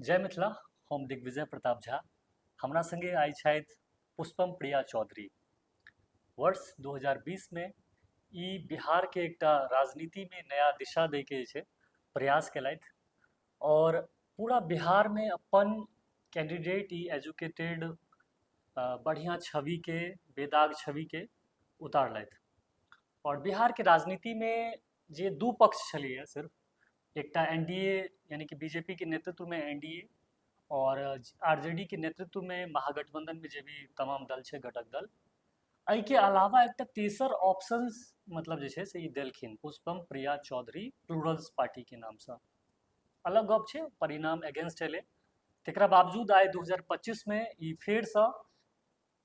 जय मिथिला। हम दिग्विजय प्रताप झा। हमरा संगे आइ छथि पुष्पम प्रिया चौधरी। वर्ष 2020 में ई बिहार के एकटा राजनीति में नया दिशा दै के जे छै प्रयास केलथि और पूरा बिहार में अपन कैंडिडेट ई एजुकेटेड बढ़िया छवि के, बेदाग छवि के उतारलथि। और बिहार के राजनीति में जे दू पक्ष छलैए, सिर्फ एकटा एनडीए यानी कि बीजेपी के नेतृत्व में एनडीए और आरजेडी के नेतृत्व में महागठबंधन में जे भी तमाम दल छै, घटक दल, एहिके अलावा एकटा तेसर ऑप्शंस मतलब जे छै से ई देलखिन पुष्पम प्रिया चौधरी प्लूरल्स पार्टी के नामसँ। अलग गप छै, परिणाम अगेंस्ट एलै, तकरा बावजूद आइ 2025 में ई फेरसँ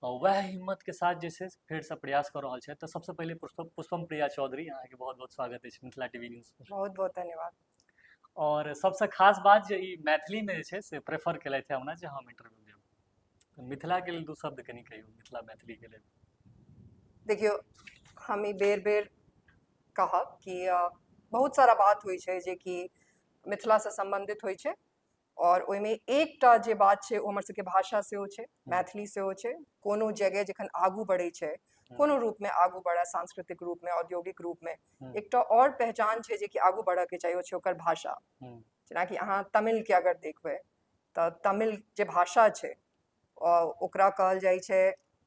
वएह हिम्मत के साथ जे छै फेरसँ प्रयास कऽ रहल छथि। तऽ सबसँ पहिले पुष्पम प्रिया चौधरी, अहाँके बहुत बहुत स्वागत अछि मिथिला टीवी न्यूज पर। बहुत बहुत धन्यवाद। और सबसँ खास बात जे ई मैथिलीमे जे छै से प्रेफर केलथि हमरा जे हम इंटरव्यू देब, तऽ मिथिलाके लेल दू शब्द कनि कहियौ, मिथिला मैथिलीके लेल। देखियौ, हम ई बेर बेर कहब कि बहुत सारा बात होइ छै जे कि मिथिलासँ सम्बन्धित होइ छै और ओहिमे एकटा जे बात छै ओ हमर सबके भाषा सेहो छै, मैथिली सेहो छै। कोनो जगह जखन आगू बढ़ै छै, कोनो रूपमे आगू बढ़ै, सांस्कृतिक रूपमे, औद्योगिक रूपमे, एकटा और पहचान छै जे कि आगू बढ़ऽके चाही, ओ छै ओकर भाषा। जेनाकि अहाँ तमिलके अगर देखबै तऽ तमिल जे भाषा छै ओकरा कहल जाइ छै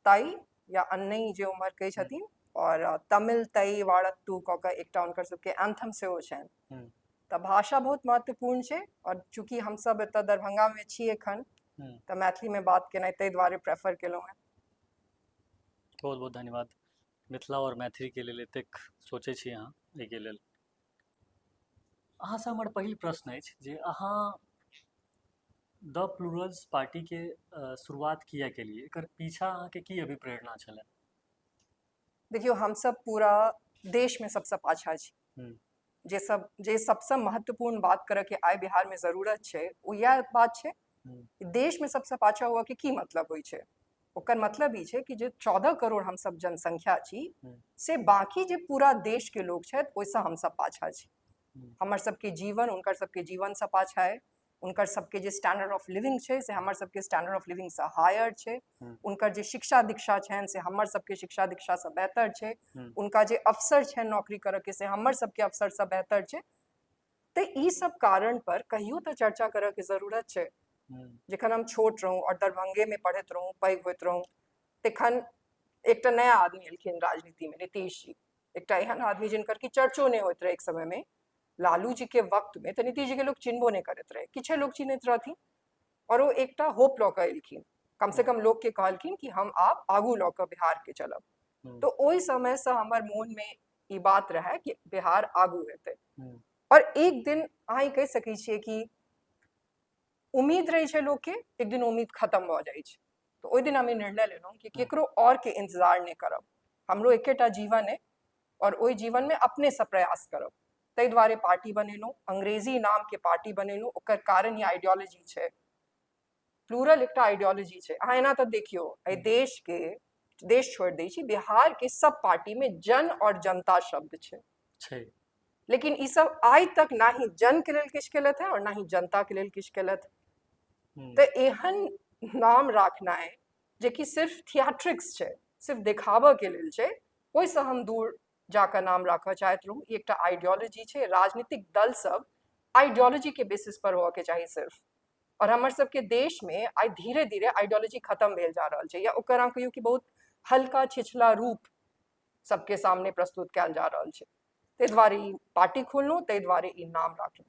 ताई या अन्नई जे उम्हर कहै छथिन, और तमिल तई वाड़त्तू कऽ कऽ एकटा हुनकर सबके एंथम सेहो छनि। तऽ भाषा बहुत महत्वपूर्ण छै और चूँकि हमसब एतऽ दरभंगामे छी एखन तऽ मैथिलीमे बात केनाइ ताहि दुआरे प्रेफर केलहुँ हेँ। बहुत बहुत धन्यवाद। मिथिला और मैथिलीके लेल एतेक सोचै छी अहाँ, एहिके लेल अहाँसँ हमर पहिल प्रश्न अछि जे अहाँ द प्लूरल्स पार्टीके शुरुआत किया केलियै, एकर पीछा अहाँके की अभिप्रेरणा छलै? देखियौ, हमसब पूरा देशमे सबसँ पाछा छी। जे सब जे सबसँ महत्वपूर्ण बात करऽके आइ बिहारमे जरूरत छै ओ इएह बात छै। देशमे सबसँ पाछा हुअके की मतलब होइ छै? ओकर मतलब ई छै कि जे 14 करोड़ हमसब जनसंख्या छी से बाकी जे पूरा देशके लोक छथि ओहिसँ हमसब पाछा छी। हमर सबके जीवन हुनकर सबके जीवनसँ पाछा अइ। हुनकर सबके जे स्टैंडर्ड ऑफ लिविंग छै से हमर सबके स्टैंडर्ड ऑफ लिविंगसँ हायर छै। हुनकर जे शिक्षा दीक्षा छनि से हमर सबके शिक्षा दीक्षासँ बेहतर छै। हुनका जे अवसर छनि नौकरी करऽके से हमर सबके अवसरसँ बेहतर छै। तऽ ई सब कारण पर कहियो तऽ चर्चा करऽके जरूरत छै। जखन हम छोट रहूँ और दरभंगेमे पढ़ैत रहूँ, पैघ होइत रहूँ, तखन एकटा नया आदमी एलखिन राजनीतिमे, नीतीश जी, एकटा एहन आदमी जिनकर कि चर्चो नहि होइत रहै एक समयमे। लालू जी के वक्त में तऽ नीतीश जी के लोग चिन्हबो नहि करैत रहे, किछे लोग चिन्हैत रहथिन। और ओ एकटा होप लऽ कऽ एलखिन, कम से कम लोग के कहलखिन कि हम आब आगू लऽ कऽ बिहार के चलब। तऽ ओहि समयसँ हमर मोन में ई बात रहै कि बिहार आगू हेतै। और एक दिन अहाँ ई कहि सकै छियै कि उम्मीद रहै छै लोकके, एक दिन उम्मीद खत्म भऽ जाइ छै। तऽ ओहि दिन हम ई निर्णय लेलहुँ कि केकरो और के इंतजार नहि करब, हमरो एकेटा जीवन अइ और ओहि जीवनमे अपनेसँ प्रयास करब। ताहि दुआरे पार्टी बनेलहुँ, अंग्रेजी नामके पार्टी बनेलहुँ। ओकर कारण ही आइडियोलॉजी छै, प्लूरल एकटा आइडियोलॉजी छै। अहाँ एना तऽ देखियौ, एहि देशके, देश छोड़ि दै छी, बिहारके सब पार्टीमे जन और जनता शब्द छै छै, लेकिन ई सब आइ तक ना ही जन के लेल किछु केलथि है और ना ही जनता के लेल किछु केलथि। तऽ एहन नाम राखनाइ जे कि सिर्फ थिएट्रिक्स छै, सिर्फ देखाबऽ के लेल छै, ओहिसँ हम दूर जाकऽ नाम राखऽ चाहैत रहूँ। ई एकटा आइडियोलॉजी छै। राजनीतिक दल सब आइडियोलॉजी के बेसिस पर होअके चाही सिर्फ, और हमर सबके देशमे आइ धीरे धीरे आइडियोलॉजी खत्म भेल जा रहल छै या ओकर अहाँ कहियौ कि बहुत हल्का छिछला रूप सबके सामने प्रस्तुत कयल जा रहल छै। ताहि दुआरे ई पार्टी खोललहुँ, ताहि दुआरे ई नाम राखलहुँ।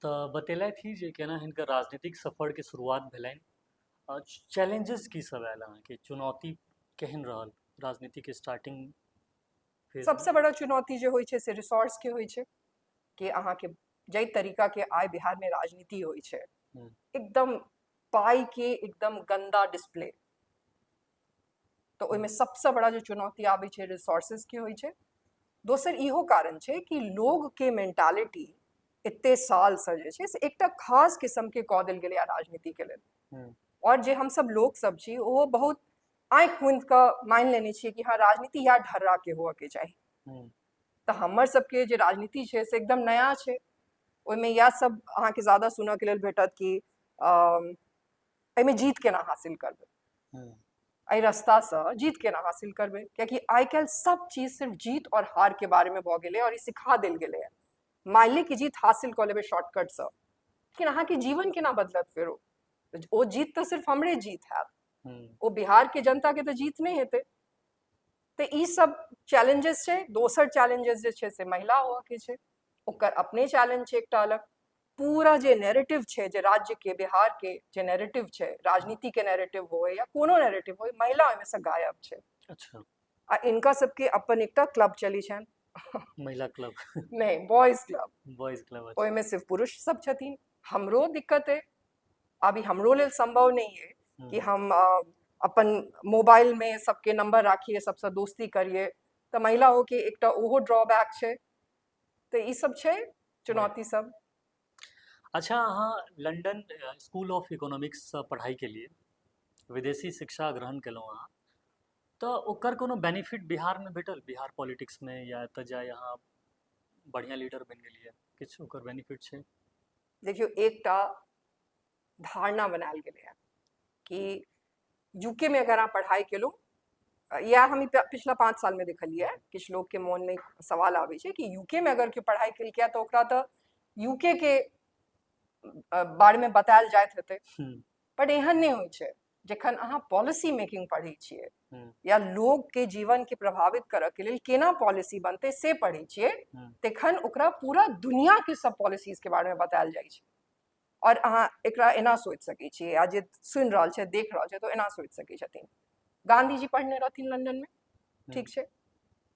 तऽ बतेलथि ही जे केना हिनकर राजनीतिक सफरके शुरुआत भेलनि, चैलेंजेस की सब आयल, अहाँके चुनौती केहन रहल राजनीतिक स्टार्टिंग फेज? सबसँ बड़ा चुनौती जे होइ छै से रिसोर्स के होइ छै कि अहाँके जाहि तरीका के आइ बिहारमे राजनीति होइ छै, एकदम पाइ के एकदम गंदा डिस्प्ले, तऽ ओहिमे सबसँ बड़ा जे चुनौती आबै छै रिसोर्सेज के होइ छै। दोसर इहो कारण छै कि लोगके मेंटालिटी एते सालसँ जे छै से एकटा खास किस्मके कऽ देल गेलैए राजनीतिके लेल, और जे हमसब लोक सब छी ओहो बहुत आँखि मूंदि कऽ मानि लेने छियै कि हँ, राजनीति इएह ढर्राके होअके चाही। तऽ हमर सबके जे राजनीति छै से एकदम नया छै। ओहिमे इएह सब अहाँके ज्यादा सुनऽके लेल भेटत कि एहिमे जीत केना हासिल करबै, एहि रास्तासँ जीत केना हासिल करबै, कियाकि आइ काल्हि सब चीज सिर्फ जीत और हार के बारेमे भऽ गेलै और ई सिखा देल गेलै हँ। मानि लिअ कि जीत हासिल कऽ लेबै शॉर्टकटसँ, लेकिन अहाँके जीवन केना बदलत? फेरो ओ जीत तऽ सिर्फ हमरे जीत हैत, ओ बिहारके जनताके तऽ जीत नहि हेतै। तऽ ई सब चैलेंजेस छै। दोसर चैलेंजेस जे छै से महिला होबऽके छै, ओकर अपने चैलेंज छै एकटा अलग। पूरा जे नैरेटिव छै, जे राज्यके बिहारके जे नैरेटिव छै, राजनीतिके नैरेटिव होय या कोनो नैरेटिव होय, महिला ओहिमे से गायब छै। आ इनका सबके अपन एकटा क्लब चलै छनि। महिला क्लब? नहि, बॉयज क्लब। Boys club. ओहिमे सिर्फ पुरुष सब छथिन। हमरो दिक्कत अइ, अभी हमरो लेल संभव नहि अइ कि हम अपन मोबाइलमे सबके नंबर राखिए, सबसँ दोस्ती करिए। तऽ महिला होके एकटा ओहो ड्रॉबैक छै। तऽ ई सब छै चुनौती सब। अच्छा, अहाँ लंडन स्कूल ऑफ इकोनॉमिक्ससँ पढ़ाइ केलियै, विदेशी शिक्षा ग्रहण केलहुँ अहाँ, तऽ ओकर कोनो बेनिफिट बिहारमे भेटल? बिहार पॉलिटिक्समे या एतऽ जाय अहाँ बढ़िआँ लीडर बनि गेलियै, किछु ओकर बेनिफिट छै? देखियौ, एकटा धारणा बनायल गेलैए कि यूके मे अगर अहाँ पढ़ाइ केलहुँ, इएह हम पिछला 5 सालमे देखलियै, किछु लोकके मोनमे सवाल आबै छै कि यूके मे अगर केओ पढ़ाइ केलकै तऽ ओकरा तऽ यूके के बारेमे बतायल जाइत हेतै। बट एहन नहि होइ छै। जखन अहाँ पॉलिसी मेकिंग पढ़ै छियै या लोकके जीवनके प्रभावित करऽके लेल केना पॉलिसी बनतै से पढ़ै छियै, तखन ओकरा पूरा दुनियाके सब पॉलिसीजके बारेमे बतायल जाइ छै। आओर अहाँ एकरा एना सोचि सकै छियै, या जे सुनि रहल छै, देख रहल छै, तऽ एना सोचि सकै छथिन। गांधी जी पढ़ने रहथिन लंदनमे, ठीक छै,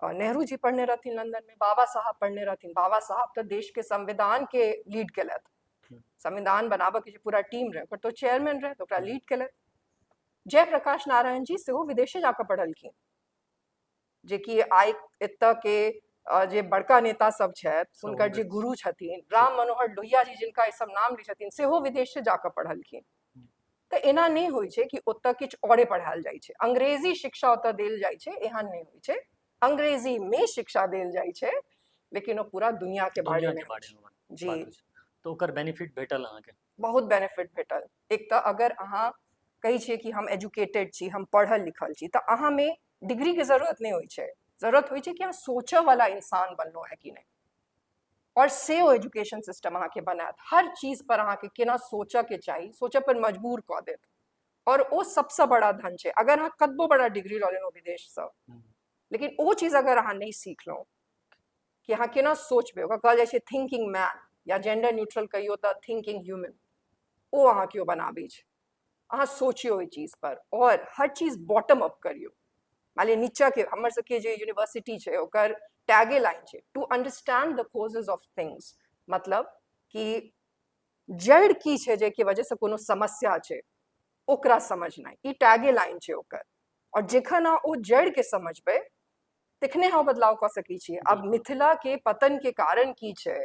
और नेहरू जी पढ़ने रहथिन लंदनमे, बाबा साहब पढ़ने रहथिन। बाबा साहब तऽ देशके संविधानके लीड केलथि, संविधान बनाबऽके जे पूरा टीम रहै ओकर तो चेयरमैन रहै, तऽ ओकरा लीड केलथि। जयप्रकाश नारायण जी सेहो विदेशे जाकऽ पढ़लखिन, जेकि आइ एतऽ के जे बड़का नेता सब छथि हुनकर जे गुरु छथिन राम मनोहर लोहिया जी, जिनका ई सब नाम लै छथिन, सेहो विदेशे जाकऽ पढ़लखिन। तऽ एना नहि होइ छै कि ओतऽ किछु औरे पढ़ायल जाइ छै, अंग्रेजी शिक्षा ओतऽ देल जाइ छै, एहन नहि होइ छै। अंग्रेजी मे शिक्षा देल जाइ छै, लेकिन ओ पूरा दुनिया के बारे मे जी। तऽ ओकर बेनिफिट भेटल अहाँके? बहुत बेनिफिट भेटल। एक तऽ अगर अहाँ कहै छियै कि हम एजुकेटेड छी, हम पढ़ल लिखल छी, तऽ अहाँमे डिग्रीके जरूरत नहि होइ छै। जरूरत होइ छै कि अहाँ सोचऽ वाला इंसान बनलहुँ है कि नहि, और से ओ एजुकेशन सिस्टम अहाँके बनायत। हर चीज पर अहाँके केना सोचऽ के चाही, सोचऽ पर मजबूर कऽ देत, और ओ सबसँ बड़ा धन छै। अगर अहाँ कतबो बड़ा डिग्री लऽ लेलहुँ विदेशसँ, लेकिन ओ चीज अगर अहाँ नहि सीखलहुँ कि अहाँ केना सोचबै, ओकरा कहल जाइ छै थिंकिंग मैन, या जेंडर न्यूट्रल कहियौ तऽ थिंकिंग ह्यूमन, ओ अहाँ केओ बनाबै छै। अहाँ सोचियौ ओहि चीज पर और हर चीज बॉटम अप करियौ। मान लिअ नीचाके हमर सबके जे यूनिवर्सिटी छै ओकर टैगे लाइन छै to understand the causes of things, मतलब कि जड़ि की छै जाहिके वजहसँ कोनो समस्या छै ओकरा समझनाइ, ई टैगे लाइन छै ओकर। और जखन अहाँ ओ जड़िके समझबै तखने अहाँ बदलाव कऽ सकै छियै। आब मिथिला के पतन के कारण की छै,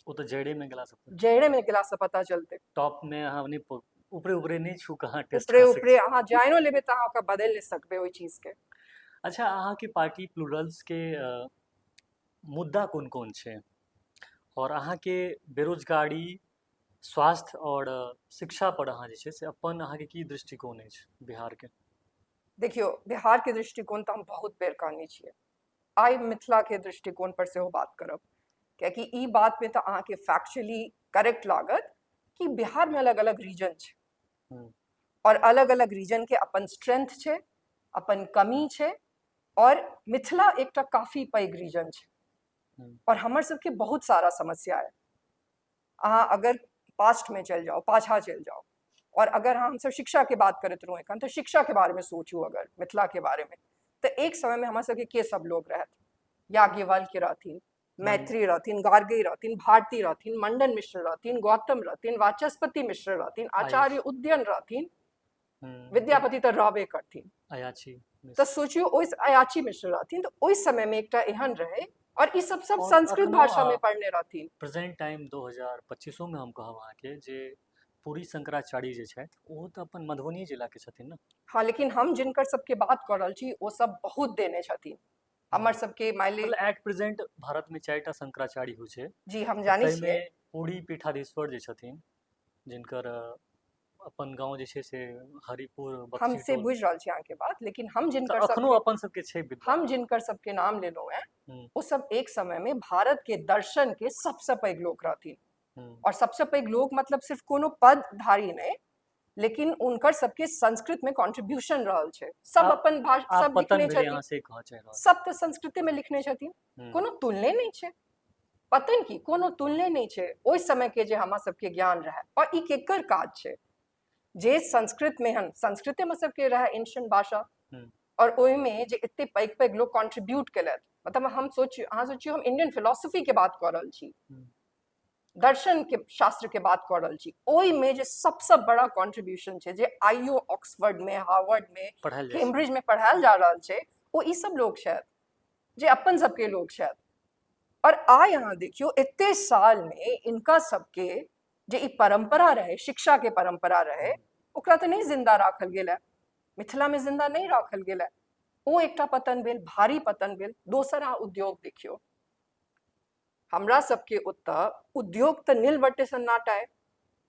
ओ तऽ जड़े में गेला से जड़े में गेला से पता चलतै। टॉप में अहाँ नहि ऊपरे ऊपरे नहि छू कहाँ टेस्ट ऊपरे ऊपरे अहाँ जानियो लेबै तऽ अहाँ ओकरा बदलि नहि सकबै ओहि चीज के। अच्छा, अहाँके पार्टी प्लूरल्स के मुद्दा कोन कोन छै, और अहाँके बेरोजगारी, स्वास्थ्य और शिक्षा पर अहाँ जे छै से अपन अहाँके की दृष्टिकोण अछि बिहारके? देखियौ, बिहारके दृष्टिकोण तऽ हम बहुत बेर कहने छियै, आइ मिथिलाके दृष्टिकोण पर सेहो बात करब, कियाकि ई बातमे तऽ अहाँके फैक्चुअली करेक्ट लागत कि बिहारमे अलग अलग रीजन छै और अलग अलग रीजनके अपन स्ट्रेंथ छै, अपन कमी छै, और मिथिला एकटा काफी पैघ रीजन छै और हमर सबके बहुत सारा समस्या है। अहाँ अगर पास्टमे चलि जाउ, पाछा चलि जाउ, और अगर हमसब शिक्षाके बात करैत रहू एखन, तऽ शिक्षाके बारेमे सोचू अगर मिथिलाके बारेमे, तऽ एक समयमे हमर सबके के सब लोग रहथि, याज्ञवल्क्य रहथिन, मैत्री रहथिन, गार्गी रहथिन, भारती रहथिन, मंडन मिश्र रहथिन, गौतम रहथिन, वाचस्पति मिश्र रहथिन, आचार्य उद्यन रहथिन, विद्यापति तऽ रहबे करथिन, अयाची। तऽ सोचियौ ओहि अयाची मिश्र रहथिन, तऽ ओहि समयमे एकटा एहन रहै, और ई सब सब संस्कृत भाषा में पढ़ने रहथिन। प्रेजेंट टाइम 2025 में हम कहब अहाँके जे पुरी शंकराचार्य जे छथि ओहो तऽ अपन मधुबनी जिलाके छथिन ने? हाँ, लेकिन हम जिनकर सबके बात कऽ रहल छी ओ सब बहुत देने छथिन हमर सबके। मानि एट प्रेजेंट भारत में 4टा शंकराचार्य होइ छै जी, हम जानै छियै। पुरी पीठाधीश्वर जे छथिन, जिनकर अपन गाँव जे छै से हरिपुर हम बक्सी से टोल, बुझि रहल छी अहाँके बात, लेकिन हम तऽ जिनकर अखनो सबके अपन सबके छै विद्वान। हम जिनकर सबके नाम लेलहुँ हेँ, हूँ ओ सब एक समय में भारत के दर्शन के सबसे पैघ लोक रहथिन। हूँ और सबसे पैघ लोक मतलब सिर्फ कोनो पदधारी नहि, लेकिन उनकर सबके संस्कृत में कंट्रीब्यूशन रहल छै। सब अपन भाषा आब सब पतन लिखने भेलै, छथिन, अहाँ से कहऽ चाहि रहल छी। सब तऽ संस्कृते में लिखने छथिन। हूँ कोनो तुलने नहि छै पतन की, कोनो तुलने नहि छै ओहि समय के जे हमरा सबके ज्ञान रहै। और ई केकर काज छै जे संस्कृत में हन, संस्कृते में सबके रहै एंशियंट भाषा, हूँ और ओहिमे जे एते पैघ पैघ लोग कंट्रीब्यूट केलथि। मतलब हम सोचियो, अहाँ सोचियो, हम इंडियन फिलोसफी के बात कऽ रहल छी, हूँ दर्शन के शास्त्र के बात कऽ रहल छी, ओहिमे जे सबसँ बड़ा कंट्रीब्यूशन छै, जे आइयो ऑक्सफोर्ड में, हार्वर्ड में, पढ़ायल जाइ छै, कैम्ब्रिज में पढ़ायल जा रहल छै, ओ ई सब लोग छथि जे अपन सबके लोग छथि। और आइ अहाँ देखियौ, एते साल में इनका सबके जे ई परंपरा रहे, शिक्षा के परंपरा रहे, ओकरा तऽ नहि जिंदा राखल गेल है, मिथिला में जिंदा नहि राखल गेल है। ओ एकटा पतन भेल, भारी पतन भेल। दोसर अहाँ उद्योग देखियौ, हमरा सबके ओतऽ उद्योग तऽ नील बटे सन्नाटा है।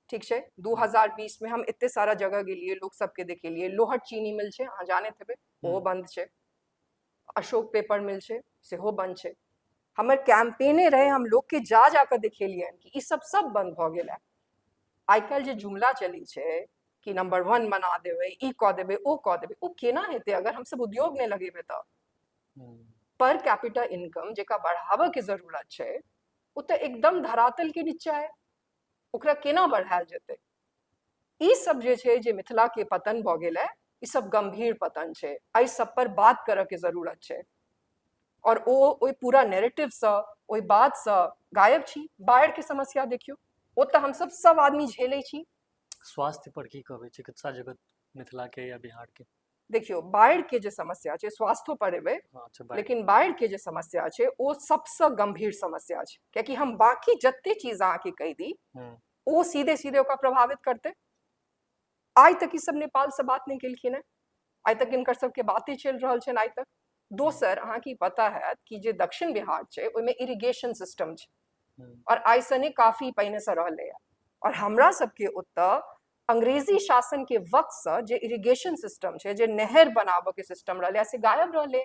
ठीक छै, 2020 में हम एते सारा जगह गेलियै, लोक सबके देखेलियै। लोहट चीनी मिल छै, अहाँ जानैत हेबै, ओहो बंद छै। अशोक पेपर मिल छै, सेहो बंद छै। हमर कैंपेने रहे, हम लोग के जा जा कऽ देखेलियनि कि ई सब सब बंद भऽ गेल है। आइ काल्हि जे जुमला चलै छै कि नंबर 1 बना देबै, ई कऽ देबै, ओ कऽ देबै, ओ केना हेतै अगर हमसब उद्योग नहि लगेबै तऽ? पर कैपिटा इनकम जेका बढ़ाबऽ के जरूरत छै, ओ तऽ एकदम धरातल के नीचा है, ओकरा केना बढ़ायल जेतै? ई सब जे छै, जे मिथिला के पतन भऽ गेल है, ई सब गंभीर पतन छै। एहि सब पर बात करऽ के जरूरत छै और ओ ओहि पूरा नैरेटिव सँ, ओहि बात सँ गायब छी। बाढ़ि के समस्या देखियौ, ओ तऽ हमसब सब आदमी झेलै छी। स्वास्थ्य पर की कहबै, चिकित्सा जगत मिथिला के या बिहार के? देखियौ, बाढ़ि के जे समस्या छै, स्वास्थ्यो पर एबै, अच्छा, बाढ़ि। लेकिन बाढ़ि के जे समस्या छै ओ सबसँ गंभीर समस्या छै, कियाकि हम बाकी जते चीज अहाँके कहि दी, ओ सीधे सीधे ओकरा प्रभावित करतै। आइ तक ई सब नेपाल से बात नहि केलखिन हेँ, आइ तक हिनकर सबके बाते चलि रहल छनि आइ तक। दोसर, अहाँके ई पता हैत कि जे दक्षिण बिहार छै ओहिमे इरिगेशन सिस्टम छै, और आइ से नहि, काफी पहिने से रहलैए। और हमरा सबके ओतऽ अंग्रेजी शासन के वक्त से जे इरिगेशन सिस्टम छै, जे नहर बनाबऽ के सिस्टम रहलै, से गायब रहलै।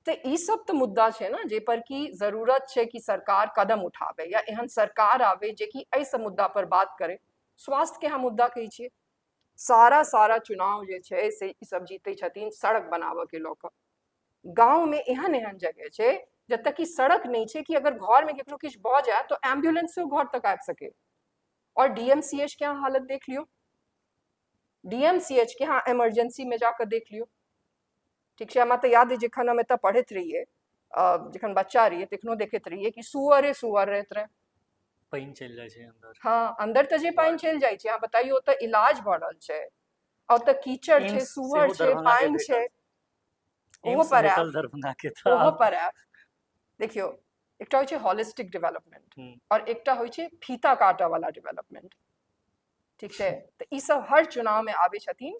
तऽ ई सब तऽ मुद्दा छै ने, जे पर कि जरूरत छै कि सरकार कदम उठाबै या एहन सरकार आबै जे कि एहि सब मुद्दा पर बात करे। स्वास्थ्य के हम मुद्दा कहै छियै, सारा सारा चुनाव जे छै से ई सब जीते छथिन सड़क बनाबऽ के लऽ कऽ। गाँव में एहन एहन जगह छै जतऽ कि सड़क नहि छै कि अगर घर में केकरो किछु भऽ जाय तऽ एम्बुलेंस सेहो घर तक आबि सके। और डीएमसीएच के अहाँ हालत देख लियौ, डीएमसीएच के अहाँ इमरजेंसी में जाकऽ देख लियौ। ठीक छै, हमरा तऽ याद अइ जखन हम एतऽ पढ़ैत रहियै, जखन बच्चा रहियै, तखनो देखैत रहियै कि सुअरे सुअर रहैत रहै। पानि चलि जाइ छै अन्दर। हँ, अन्दर तऽ जे पानि चलि जाइ छै। अहाँ बताइयो, ओतऽ इलाज भऽ रहल छै आ ओतऽ कीचड़ छै, एम्स सुअर सेहो छै, दरभंगा के पानि छै। भेटल। ओहो एम्स पर आयब। भेटल दरभंगा के तऽ ओहो आब पर आयब। देखियौ, एकटा होइ छै हॉलिस्टिक डेवलपमेंट और एकटा होइ छै फीता काटऽ वाला डेवलपमेंट। ठीक छै, तऽ ई सब हर चुनाव में आबै छथिन।